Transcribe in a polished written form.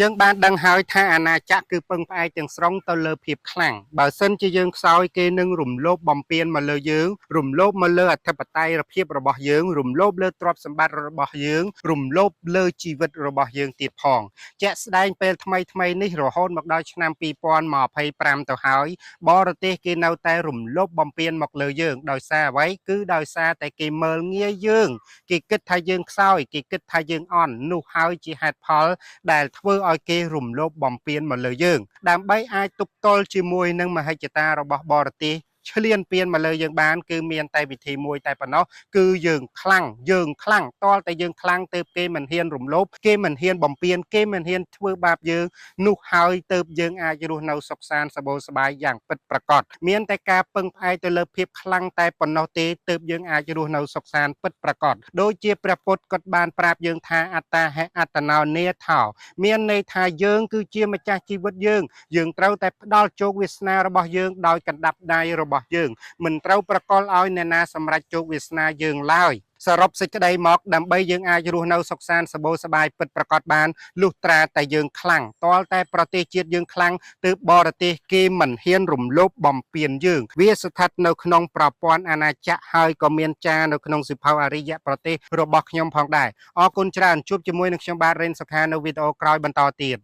យើងបានដឹងហើយថាអាណាចក្រគឺពឹងផ្អែកទាំងស្រុងទៅលើភាពខ្លាំងបើសិនជាយើងខ្សោយគេនឹងរំលោភបំពានមកលើយើងរំលោភមកលើអធិបតេយ្យភាពរបស់យើងរំលោភលើទ្រព្យសម្បត្តិរបស់យើងរំលោភលើជីវិតរបស់យើងទៀតផងជាក់ស្ដែងពេលថ្មីថ្មីនេះរហូតមកដល់ឆ្នាំ2025ទៅហើយបរទេសគេនៅតែរំលោភបំពានមកលើយើងដោយសារអ្វីគឺដោយសារតែគេមើលងាយយើងគេគិតថាយើងខ្សោយគេគិតថាយើងអន់នោះហើយជាហេតុផល ដែលធ្វើឲ្យគេរំលោភបំពានមកលើយើងដើម្បីអាចទប់ទល់ជាមួយនឹងមហិច្ឆតារបស់បរទេសឈ្លានពានមកលើយើងបានគឺមានតែវិធីមួយតែប៉ុណ្ណោះគឺយើងខ្លាំងយើងខ្លាំងតលតែយើងខ្លាំងទៅគេមិនហ៊ានរំលោភគេមិនហ៊ានបំពានគេមិនហ៊ានធ្វើបាបយើងនោះហើយទៅយើងអាចរស់នៅសុខសាន្តសបោសบายយ៉ាងពិតប្រាកដមានតែការពឹងផ្អែកទៅលើភាពខ្លាំងតែប៉ុណ្ណោះទេទើបយើងអាចរស់នៅសុខសាន្តពិតប្រាកដដូចជាព្រះពុទ្ធក៏បានប្រាប់យើងថាអត្តាហេអត្តនោនេថោ មានន័យថាយើងគឺជាម្ចាស់ជីវិតយើងយើងត្រូវតែផ្ដល់ជោគវាសនារបស់យើងដោយកណ្ដាប់ដៃរបស់យើងមិនត្រូវប្រកល់ឲ្យអ្នកណាសម្រេចជោគវាសនាយើងឡើយសរុបសេចក្តីមកដើម្បីយើងអាចរស់នៅសុខសាន្តសបូរសប្បាយពិតប្រាកដបានលុះត្រាតែយើងខ្លាំងទាល់តែប្រទេសជាតិយើងខ្លាំងទើបបរទេសគេមិនហ៊ានរំលោភបំពានយើងវាស្ថិតនៅក្នុងប្រព័ន្ធអាណាចក្រហើយក៏មានចារនៅក្នុងសៀវភៅអរិយប្រទេសរបស់ខ្ញុំផងដែរអរគុណច្រើនជួបជាមួយនឹងខ្ញុំបាទរ៉េនសុខានៅវីដេអូក្រោយបន្តទៀត។